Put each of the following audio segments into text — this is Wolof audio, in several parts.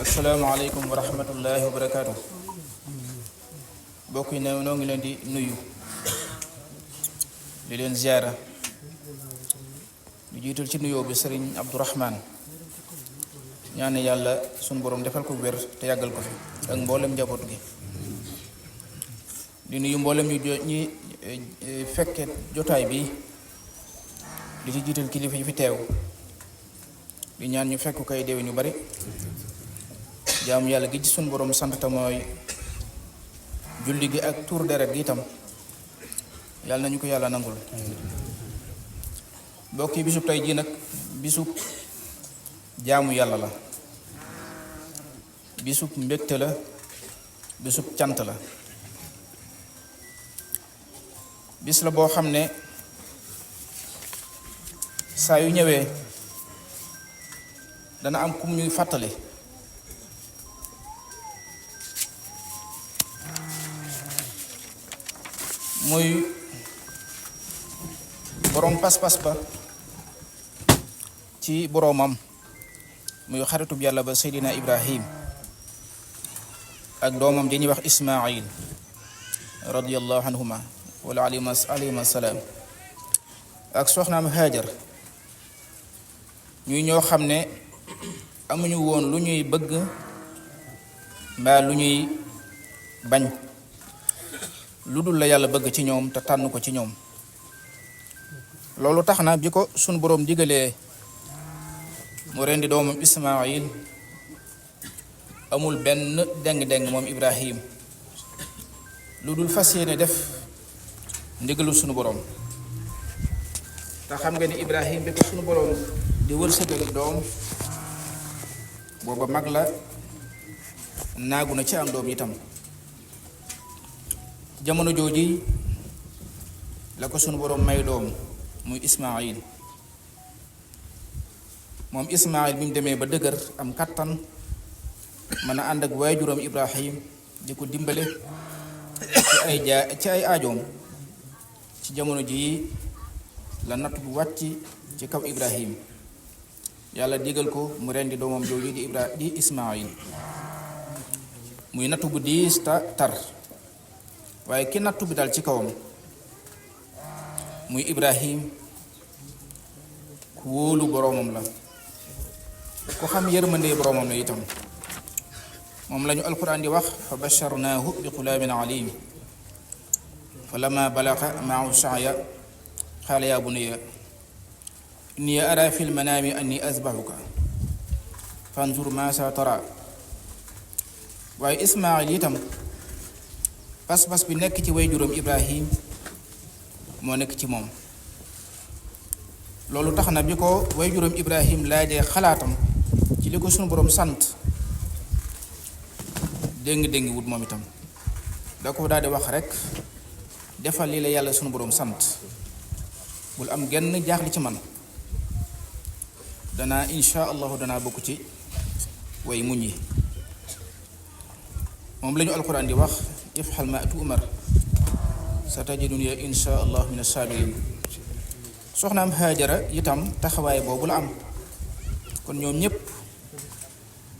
asalaamaaleykum wa rahmatullahi wa barakaatu. mbokk yi noo ngi leen di nuyu di leen ziara di jiital ci nuyoo bi sëriñ Abdourahman ñaan yàlla sunu borom defal ko wér te yàggal ko fi ak mboolem njaboot gi di nuyu mboolem ñi fekke jotaay bi di ci jiital kilifa yi fi teew di ñaan ñu fekk kay déwén ñu bari jaamu yàlla gi ci sunu borom sant te mooy julli gi ak tuur deret gi itam yàlla nañu ko yàlla nangul. mbokk yi bisub tey jii nag bisub jaamu yàlla la, bisub mbégte la, bisub cant la, bis la boo xam ne saa yu ñëwee dana am kum ñuy fàttali muy boroom pas-pas ba ci boroomam, muy xaritub yàlla ba Seydina Ibrahim ak doomam di ñuy wax Ismaayil radiyallahu anhuma wala alayhima salaam ak soxnaam Haajar. ñuy ñoo xam ne amuñu woon lu ñuy bëgg mbaa lu ñuy bañ lu dul la yàlla bëgg ci ñoom te tànn ko ci ñoom. loolu tax na bi ko sunu boroom digalee mu rendi doomam Ismaayil amul benn deng-deng moom Ibrahim lu dul fas yéene def ndigalu sunu boroom. te xam nga ni Ibrahim bi ko sunu boroom di wërsëgal doom booba mag la, naagu na ci am doom itam. jamono jooji la ko sunu boroom may doom muy Ismaayil. moom Ismaayil bi mu demee ba dëgër am kattan mën a ànd ak waajuram Ibrahim di ko dimbale ci ay aajoom. ci jamono jii la natt bu wàcc ci kaw Ibrahim, yàlla digal ko mu rendi doomam jooju di Ismaayil. muy nattu bu diis ta tar, waaye ki nattu bi dal ci kawam muy Ibrahim ku wóolu boroomam la, ku xam yërmande boroomam la itam. moom lañu alquran di wax fa basharnaahu bi xulaamin alim fa lama balaxa maahu saaya qaala yaa bunayya inni araa fil manaami anni azbahuka fanzur maa saa tara. waaye Ismaayil itam pas-pas bi nekk ci waajuram Ibrahim moo nekk ci moom. loolu tax na bi ko waajuram Ibrahim laajee xalaatam ci li ko sunu boroom sant déng wut moom itam da ko daal di wax rekk defal li la yàlla sunu boroom sant, bul am genn jaaxli ci man, danaa insha allahu danaa bokk ci way muñ yi. moom lañu alquran di wax ifxal ma tu'mar satajiduni insha allahu min as-sabirin. soxnaam Haajara itam taxawaay boobu la am. kon ñoom ñépp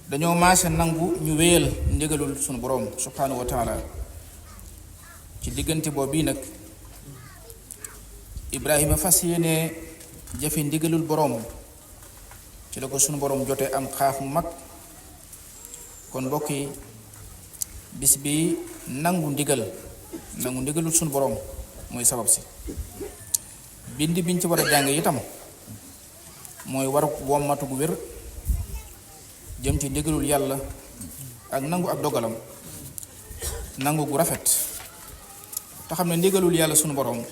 dañoo maase nangu ñu wéyal ndigalul sunu boroom subhanahu wa taala. ci diggante boobu bii nag Ibrahima fas yéene jëfe ndigalul boroom ci la ko sunu boroom jotee am xaaf mu mag. kon mbokk yi bis bi nangu ndigalul sunu boroom mooy sabab si. bind biñ ci war a jàng itam mooy waru wommatu gu wér jëm ci ndigalul yàlla ak nangu ab dogalam, nangu gu rafet. te xam ne ndigalul yàlla sunu boroom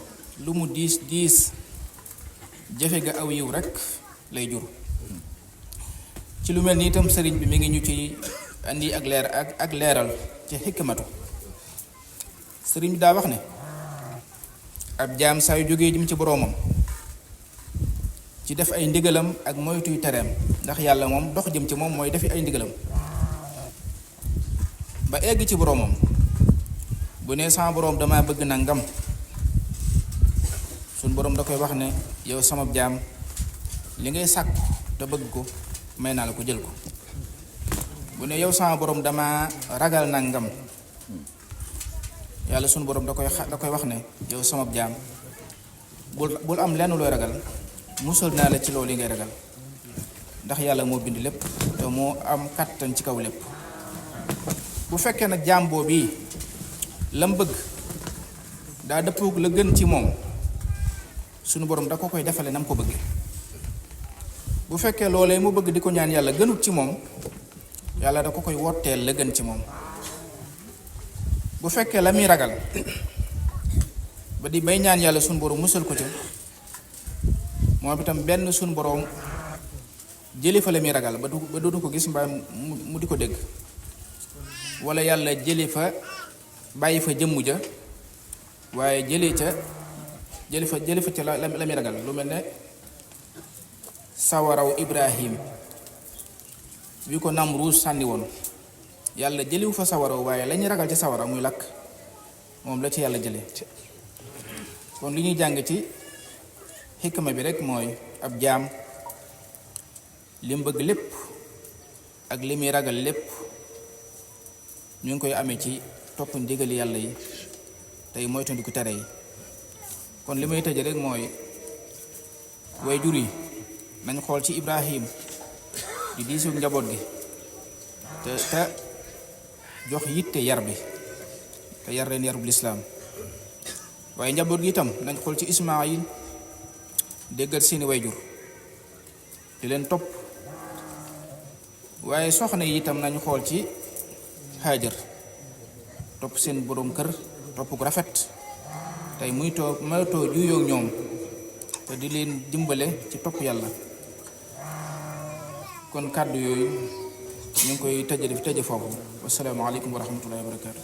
lu mu diis diis jëfe ga aw yiw rekk lay jur. ci lu mel ni itam sëriñ bi mi ngi ñu ci andi ak leeral ci xikmatu. sëriñ bi daa wax ne ab jaam saa yu jógee jëm ci boroomam ci def ay ndigalam ak moytuy tereem, ndax yàlla moom dox jëm ci moom mooy defi ay ndigalam ba egg ci boroomam. bu nee sama boroom dama bëgg nangam, suñ boroom da koy wax ne yow sama jaam li ngay sàkku te bëgg ko may naa la ko, jël ko. bu ne yow sama borom dama ragal nangam yàlla sunu borom da koy wax ne yow sama jaam bul am lenn looy ragal musal naa la ci loolu yi ngay ragal ndax yàlla moo bind lépp te moo am kàttan ci kaw lépp. bu fekkee nag jaam boobu lam bëgg daa dëppoog la gën ci moom sunu borom da ko koy defale nam ko bëggee. bu fekkee loolee mu bëgg di ko ñaan yàlla gënut ci moom yàlla da ko koy wotteel la gën ci moom. bu fekkee la muy ragal ba di bay ñaan yàlla sunu borom musal ko ca moom itam benn sunu borom jëli fa la muy ragal ba du ko gis mbaa mu di ko dégg, wala yàlla jëli fa bàyyi fa jëmm ja waaye jëli fa ca la muy ragal. lu mel ne sawaraw Ibrahim bi ko Namruus sànni woon yàlla jëliwu fa sawaraw waaye la ñuy ragal ci sawara muy lakk moom la ci yàlla jële. kon li ñuy jàng ci xikma bi rek mooy ab jaam li mu bëgg lépp ak li muy ragal lépp ñu ngi koy amee ci topp ndigali yàlla yi tey moytandiku tere yi. kon li may tëje rek mooy way jur yi nañ xool ci Ibrahim di diisu njaboot gi te jox yitte yar bi te yar leen yarub lislaam. waaye njaboot gi itam nañ xool ci Ismaayil déggal seeni way jur di leen topp. waaye soxna yi itam nañ xool ci Haajar topp seen boroom kër topp gu rafet tey muy moytoo juyoo ñoom te di leen dimbale ci topp yàlla. kon kàddu yooyu ñu ngi koy tëje foofu. wassalaamu aleykum wa rahmatullahi wa barakaatu.